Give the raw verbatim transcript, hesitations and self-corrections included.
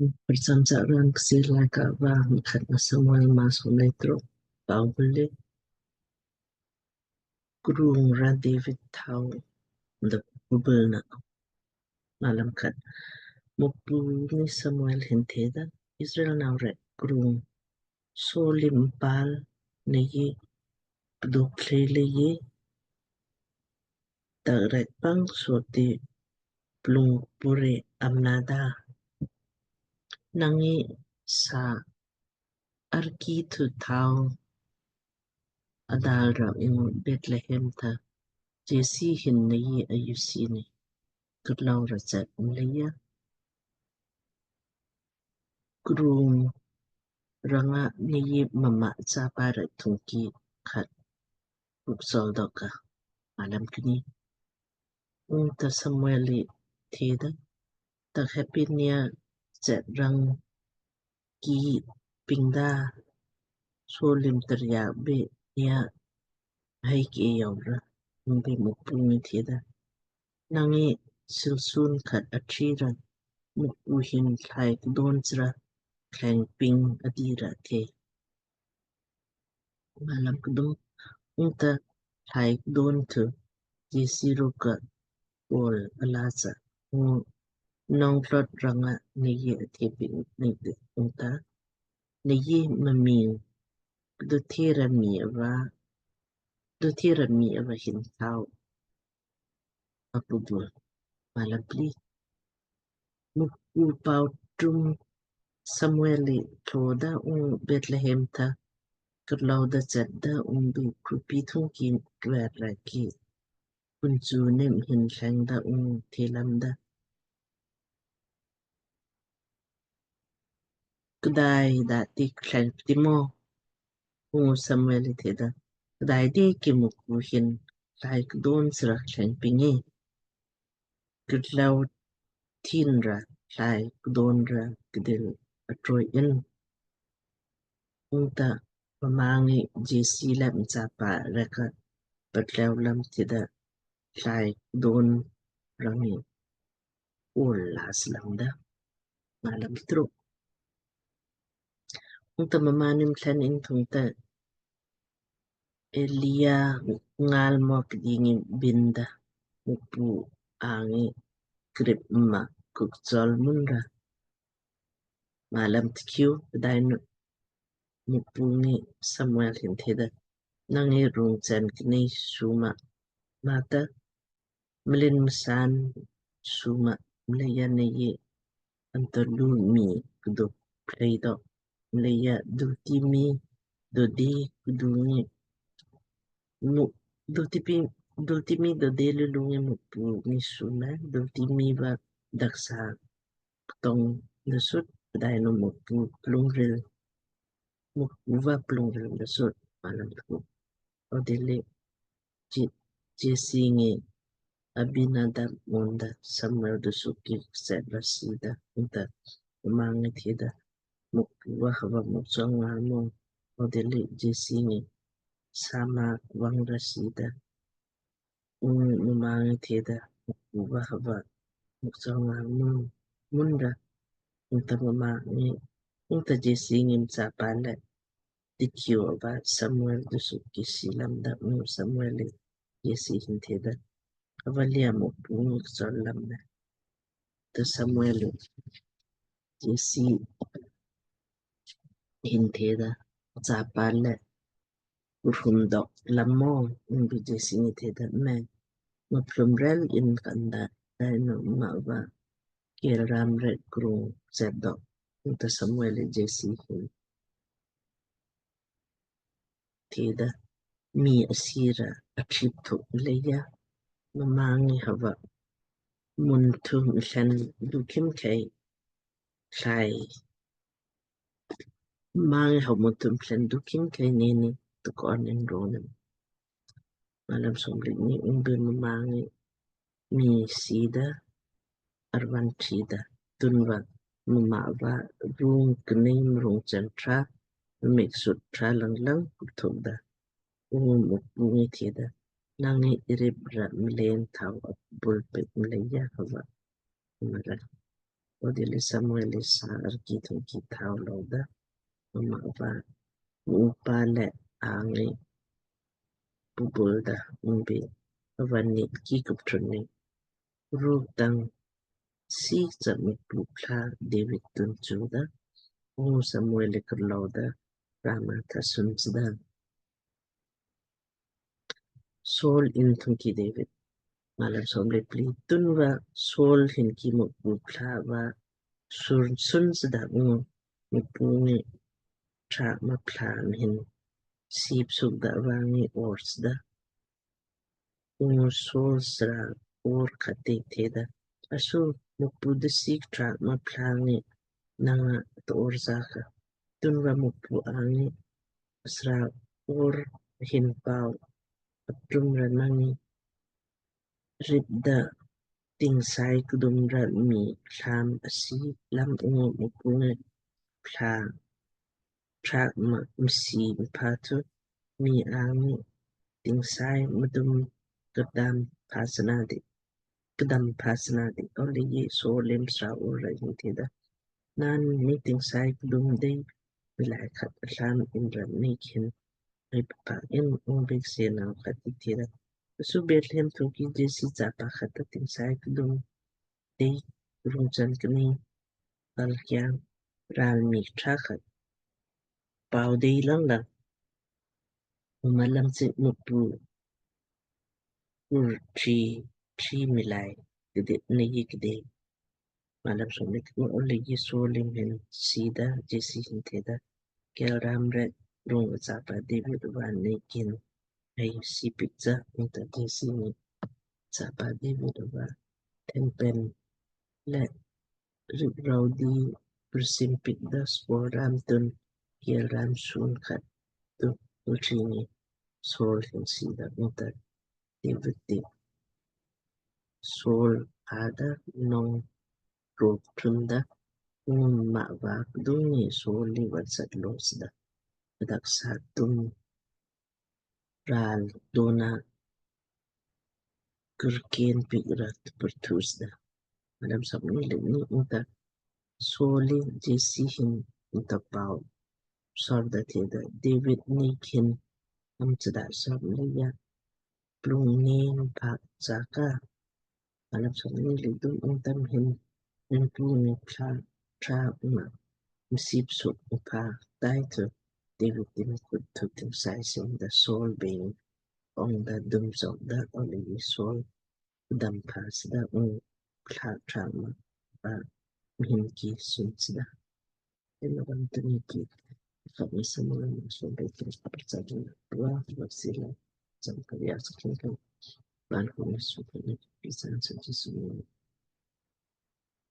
Kprcham chraan Kchiir Laaika va Mkhatnah Samuel maa som lei truk. Pau bule. Krung ra David thau da pubulna. Malam khat. Mukpu ngi Samuel hin theda, Israel nau rek krung Saul li mpal nei pduk lei lei tak rek pang soti plung pure amnada. Nang ngi sa arki thu thau adal ra ungu Bethlehem tha Jesse hin nei ayu sini. Kutlau ra chat mleija krung ranga nei mama chapa ra thungki khat ruk sol doka. Malam kni. Ungta Samuel li theda, tak heppi nei chat rang ki pingda Saul li mtarya be nei hai ke yau ra. Ungbe Mukpu ngi theda, nang ngi silsun khat achi ra Mukpu hin thlai kdon chra kleng ping adi ra the. Malam kdum. Ungta thlai kdon thu Jesse rukka ol ala cha. Ungu nong tlot ranga nei athe ping nei de ungta nei mami kdo thera mi ava kdo thera mi ava hin thau apubul. Malam pli. Mukpu pau tum Samuel li tloda ungu Bethlehem tha kutlau da chat da ungbe khupi thungki kver ra ki kunchu nem hin thleng da ungu the lamda, kdai da ti thleng pti mo? Ungu Samuel li theda, kdai di ki Mukpu hin thlai kdon chra thleng pingi. Kutlau thin ra thlai kdon ra kdil atroi in. Ungta mma ngi Jesse le mchapa rek ka patlau lam theda thlai kdon rang ngi ol las lamda. Malam truk. Ungta mma ngi mthleng in thungta Elia ngal mo kdingi binda Mukpu angi krip ma kukchol munra. Malam tkiu. Pdainu Mukpu ngi Samuel hin theda, nang ngi rung chen knei suma mata mlin msan suma mleija nei anto lu mi kduk plei dok mleija dulti mi dodi kdungi mu dulti pi dulti mi dodi lulu ngi Mukpu ngi suma dulti mi va daksa ktong dasut pdainu Mukpu plungril Mukpu va plungril dasut. Malam tku. Odili Jesse ngi Abinadab ngonda Samuel dusuk ki kset ra sida ungta mma ngi theda, Mukpu va hava mukchol ngal mo? Odili Jesse ngi Sama vang ra sida ungu mma ngi theda, Mukpu va hava mukchol ngal mo? Munra. Ungta mma ngi ungta Jesse ngi mchapa le tikiu ava Samuel dusuk ki si lamda ungu Samuel li Jesse hin theda, avalia Mukpu ngi kchol lamda. Ta Samuel li Jesse hin theda, chapa le purhum dok lam mo? Ungbi Jesse ngi theda, me, muphlum rel in kanda. Pdainu mma va kel ram rek krung chet dok. Ungta Samuel li Jesse hin theda, mi asira atrip thuk mleija mma ngi hava mun thu mthleng dukim khei thlai mma ngi hava mun thu mthleng dukim khei neni tukon in ronim. Malam somli ni. Ungbi mma ngi mi sida arvan trida tunva mma va rung knei mrung chen tra mik sut tra lang lang kurthuk da. Ungu Mukpu ngi theda, nang ngi irip ra mlen thau apbul pik mleija hava mara. Ava dilli Samuel li sa arki thungki thao louda, mma va mpa le angi pubul da, ungbi ava nit ki kuptrun ni ruk tang sii cha Mukpu Pthla David tun chuda. Ungu Samuel li kurlouda Rama tha sun chda. Saul inn thungki David. Malam som le pli. Tunva Saul hin ki Mukpu Pthla va sur sun chda, ungu Mukpu ngi kṭha kma Pthla mhin sip suk da ava ngi or chda. Ungu Saul sra or khat ti theda, Asu, Mukpu desi kṭha kma Pthla ngi nang nga to or jaka. Tunva Mukpu angi sra or hin pau aptum ra nang ngi rip da tingsai kdum ra mii lam asi lam ungu Mukpu ngi Pthla kṭha kma msi mpha thu mii angi tingsai mdum kdam phasna di, kdam phasna di. Ava leiji Saul li msra or ra hin theda, Naan ni tingsai kdum dei miilai khat alam in ra nei hin rip pa in. Ungbi ksenao khat ti theda, Asu, Bethlehem thungki Jesse chapa khat ta tingsai kdum dei rungchan kni kal kyang ral mii kṭha khat pau dei lang lang. Malam sik. Mukpu ur tri tri miilai kdit nei kdei. Malam som le kni. Ava leiji Saul li mhin sida Jesse hin theda, Kel ram rek rung achapa David va nei kin hei sipik cha. Ungta Jesse ngi chapa David va thenpen le rip rou di pursim pik da skor ram tun kel ram sun khat tu ultri ngi Saul hin sida. Ungta David ti Saul ada nong ruk tunda, ungu mma va kdung ngi Saul li vonsat lo sida. Adak sa tum ral dona kurken pik ra tupurthus da. Malam som ni le ni. Ungta Saul li Jesse hin ungta pau sor da theda, David nei hin am chda sor le ya plung nen pha chaka. Malam som ni le thum. Ungta mhin Mukpu ngi Pthla kṭha kma msip suk mpha tai thu David ti mkhut thu tingsai sim da Saul beng ong da dum sok da. Ava leiji Saul dam pha sida ungu Pthla kṭha kma va mhin ki sun sida. Ena wan tuni ki khat ni Samuel ni som be ki khat sa dun wa wa sila jam ka ya sa kin kan ban ko ni su kan ni pisan sa ji su ni.